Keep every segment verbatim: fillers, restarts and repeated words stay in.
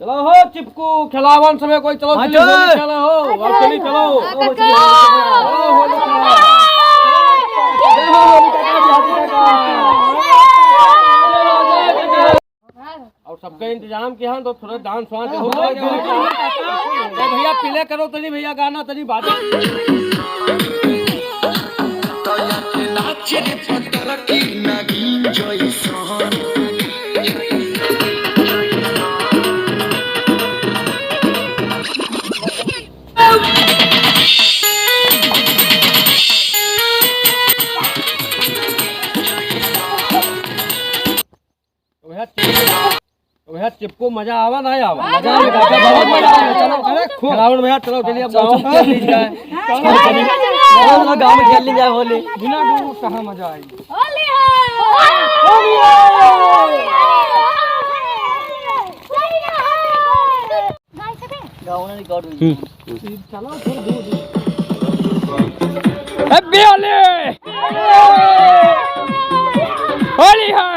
चलो हो चिपकू, खिलावन समय कोई, चलो, हाँ, चलो, चल। होली खेलो हो, हाँ, अब चली, चलो। चलो, होली खेलो। जय हो होली काका, जय हो होली काका। और सबका इंतजाम किया तो थोड़ा डांस वांस हो जाए। ए भैया, प्ले करो तनी भैया, गाना तनी बाजो। तो भैया चिप-, तो भैया चिपको मजा आवा ना आवा? मजा आवा, बहुत मजा आवा। चलो, अरे खो-, खिलावन भैया, चलो, चलिए, अब चलो, गाँव में खेल ली जाए। चलो, चलो, गाँव में खेल ली जाए होली। बिना गाँव में कहाँ मजा आएगी? होली है। होली है। गाना रिकॉर्ड हुई। हम्म। चलो, फिर दूर, दूर। Happy होली! होली है!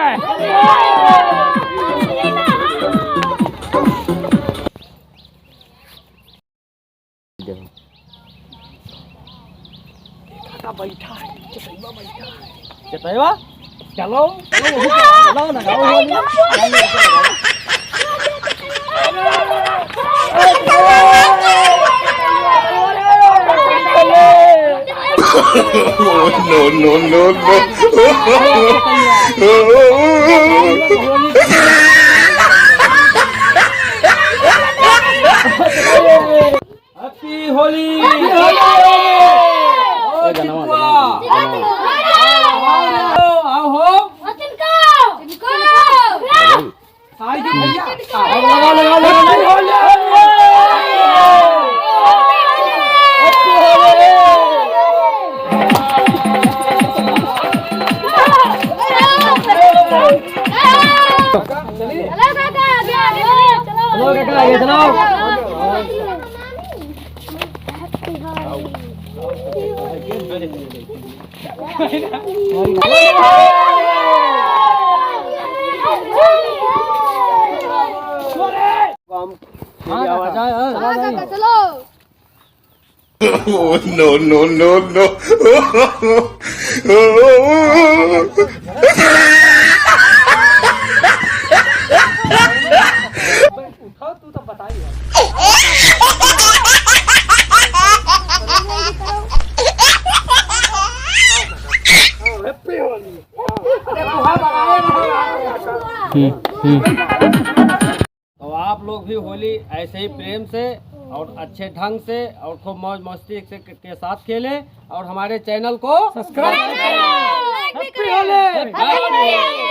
काका बैठा है, चटैया बैठा है। चटैया? चलो, चलो, वही पे, चलो, लगाओ, लगाओ, लगाओ। No, no, no, no। Happy होली। Happy होली। ओ चिपुआ। आओ, आओ हो। आई जी भैया। लगाओ, लगाओ, लगाओ, लगाओ। Happy होली। चलो काका, आगे, आगे, चलो। चलो काका, आगे चलो। हाँ, काका, चलो। Oh, no, no, no, no। उठाओ, तू तो बताइए। Happy होली। हम्म, हम्म। तो आप लोग भी होली ऐसे ही प्रेम से और अच्छे ढंग से और खूब मौज मस्ती से, के साथ खेलें और हमारे channel को subscribe करें। Happy होली।